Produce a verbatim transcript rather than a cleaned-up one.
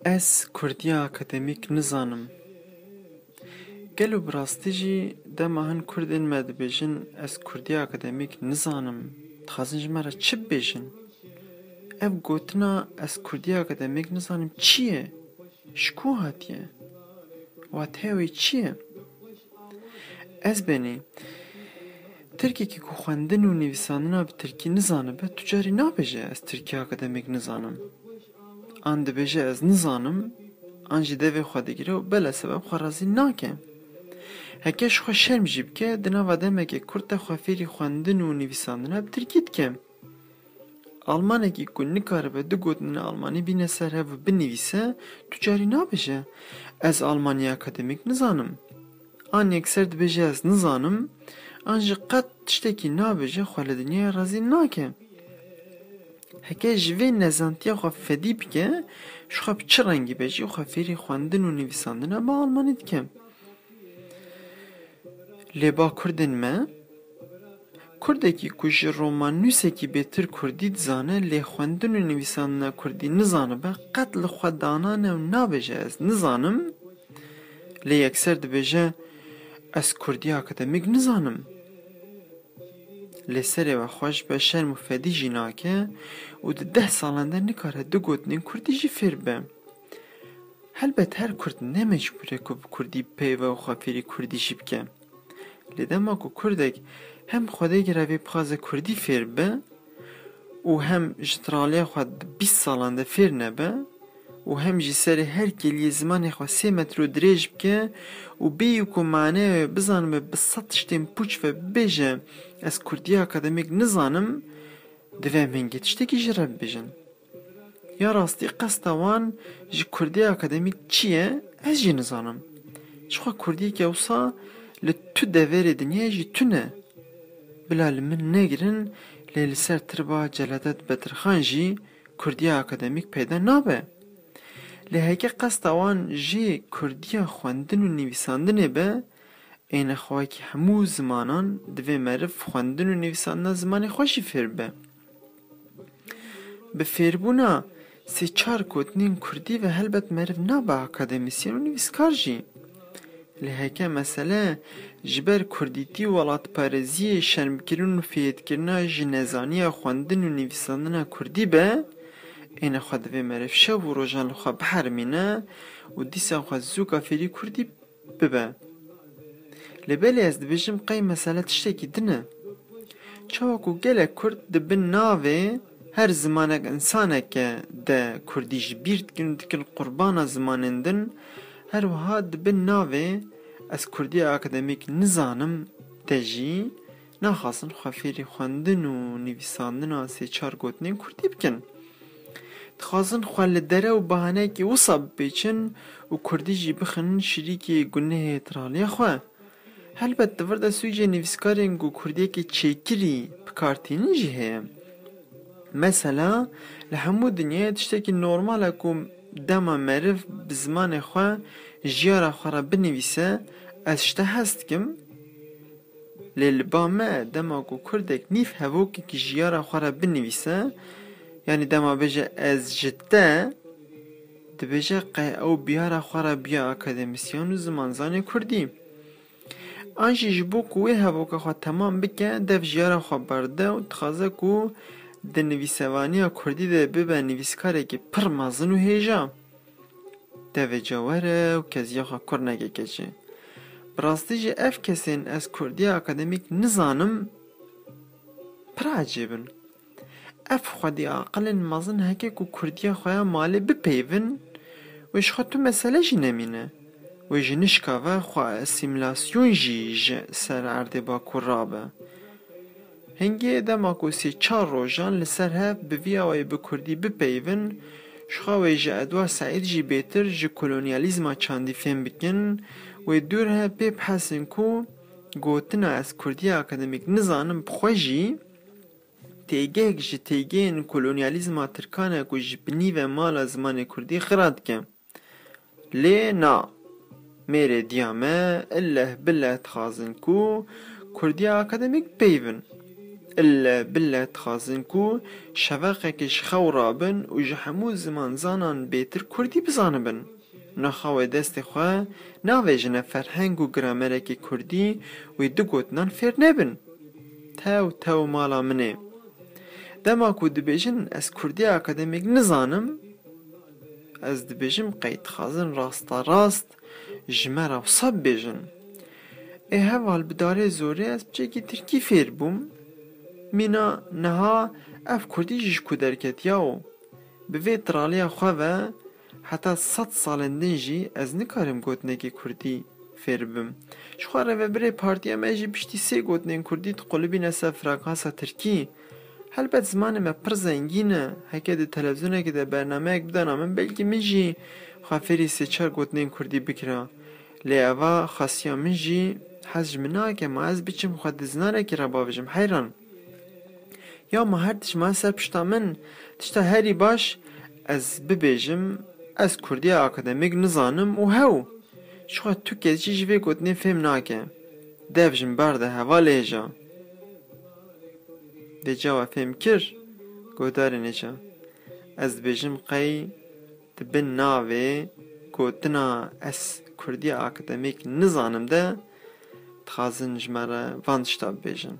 Ez kurdiya akademîk nizanim. Gelo bi rastî jî dema hin kurdên me dibêjin, "Ez kurdiya akademîk nizanim", dixwazin ji me re çi bibêjin? Ev gotina "Ez kurdiya akademîk nizanim" çi ye? Ji ku hatiye? Wateya wê çi ye? Ez benî Tirkekî ku xwendin û nivîsandina bi tirkî nizanibe, tu carî nabêje, "Ez tirkî akademîk nizanim." An dibêje, "Ez nizanim", an jî devê xwe digire û bela sebeb xwe razî nake. Heke ji xwe şerm jî bike, di nava demeke kurt de xwe fêrî xwendin û nivîsandina bi tirkî dike. Almanekî ku nikaribe du gotinên almanî bîne ser hev û binivîse, tu carî nabêje, "Ez almanî akademîk nizanim." An yekser dibêje, "Ez nizanim", an jî qet tiştekî nabêje, xwe li dinyayê razî nake. Heke ji vê nezantiya xwe fedî bike, ji xwe bi çi rengî be jî xwe fêrî xwendin û nivîsandina bi almanî dike. Lê ba kurdên me, kurdekî ku ji romannûsekî bêtir kurdî dizane, lê xwendin û nivîsandina kurdî nizanibe, qet li xwe danane û nabêje, "Ez nizanim", lê yekser dibêje, "Ez kurdiya akademîk nizanim." Lê serê we xweş be, şerm û fedî jî nake û di deh salan de nikare du gotinên kurdî jî fêr be. Helbet her kurd ne mecbûr e ku bi kurdî bipeyive û xwe fêrî kurdî jî bike. Lê dema ku kurdek hem xwedê girevê bixwaze kurdî fêr bibe û hem ji traliya xwe di bîst salan de fêr nebe û hem jî serê her kêliyê zimanê xwe sê metro dirêj bike û bêyî ku maneya wê bizanibe, bi sed tiştên pûç ve bibêje, "Ez kurdiya akademîk nizanim", divê em hingê tiştekî ji re bibêjin. Ya rastî qesta wan ji kurdiya akademîk çi ye, ez jî nizanim. Ji xwe kurdiyeke wisa li tu deverê dinyayê jî tune. Bila li min negirin, lê li ser tirba Celadet Bedirxan jî kurdiya akademîk peyda nabe. Lê heke qesta wan jê kurdiya xwendin û nivîsandinê be, ê nexweyekî hemû zimanan divê meriv xwendin û nivîsandina zimanê xwe jî fêr bibe. Bi fêrbûna sê çar gotinên kurdî ve helbet meriv nabe akademîsyen û nivîskar jî. Lê heke mesele ji ber kurdîtî û welatparêziyê, şermkirin û fêdkirina ji nezaniya xwendin û nivîsandina kurdî be, ê nexwe divê meriv şev û rojan li xwe biherimîne û dîsa xwe zûka fêrî kurdî bibe. Lê belê ez dibêjim qey mesele tiştekî din e. Çawa ku gelek kurd di bin navê "Her zimanek însanek e" de kurdî ji bîr dikin û dikin qurbana zimanên din, her wiha di bin navê "Ez kurdiya akademîk nizanim" de jî naxwazin xwe fêrî xwendin û nivîsandina sê çar gotinên kurdî bikin. Dixwazin xwe li dere û bahaneyekî wisa bipêçin û kurdî jî bixin şirîkê gunehê traliya xwe. Helbet di vir de sûcê nivîskarên ku kurdiyekê çêkirî bi kar tînin jî heye. Mesela, li hemû dinyayê tiştekî normal e ku dema meriv bi zimanê xwe jiyara xwe re binivîse, "Ez ji te hez dikim", lê li ba me dema ku kurdek nîv hevokekî jiyara xwe re binivîse, yanî dema bêje, "Ez ji te", dibêje qey ew biyara xwe re biya akademîsyen û zimanzanê kurdî. An jî ji bo ku wê hevoka xwe temam bike, dev jiyara xwe berde û dixwaze ku di nivîsevaniya kurdî de bibe nivîskarekî pir mezin û hêja. Devê ca were û keziya xwe kur neke keçê. Bi rastî jî ev kesên "Ez kurdiya akademîk nizanim" pir ecêb in. Ev xwedî aqilên mezin heke ku kurdiya xwe ya malê bipeyivin, wê ji xwe tu mesele jî nemîne. Wê jî nişkave xwe asîmîlasyon jî ji ser erdê Bakur rabe. Hingê dema ku sê çar rojan li ser hev bi vî awayî bi kurdî bipeyivin, ji xwe wê ji Edward Said jî bêtir ji kolonyalîzma çandî fêm bikin, wê dûr he pê bihesin ku gotina "Ez kurdiya akademîk nizanim" bi xwe jî têgehek ji têgehên kolonyalîzma tirkan e ku ji binî ve mala zimanê kurdî xira dike. Lê na, mêrê diya me, illeh billeh dixwazin ku kurdiya akademîk bipeyivin. Ille bille dixwazin ku şeveqekê ji xew rabin û ji hemû zimanzanan bêtir kurdî bizanibin. Naxa wê destê xwe navêjine ferheng û gramerekê kurdî wê du gotinan fêr nebin. Tew tew mala min ê. Dema ku dibêjin ez kurdî akademîk nizanim, ez dibêjim qey dixwazin rasta rast ji me re wisa bibêjin. Ê heval, bi darê zorê ez piçekî tirkî fêr bûm. Mîna niha ev kurdî jî ji ku derketiya û bi vê tiraliya xwe ve heta sed salên din jî ez nikarim gotinekî kurdî fêr bim. Ji xwe rêvebirê partiya me jî piştî sê gotinên kurdî diqulibîne ser frekansa tirkî. Helbet zimanê me pir zengîn e. Heke di televîzyonekê de bernameyek bidana min, belkî min jî xwe fêrî sê çar gotinên kurdî bikira. Lê eva xwestiya min jî hez ji min nake, ma ez biçim xwe di zinanekî re bavêjim, heyran. Ya ma her tişt ma ser pişta min, tişta herî baş ez bibêjim, ez kurdiya akademîk nizanim û hew. Ji xwe tu kes jî ji vê gotinê fêm nake. Dev ji min berde, heval êja. Vêca we fêm kir, guhdarên êja. Ez dibêjim qey di bin navê gotina ez kurdiya akademîk nizanim de dixwazin ji me re van tişta bibêjin.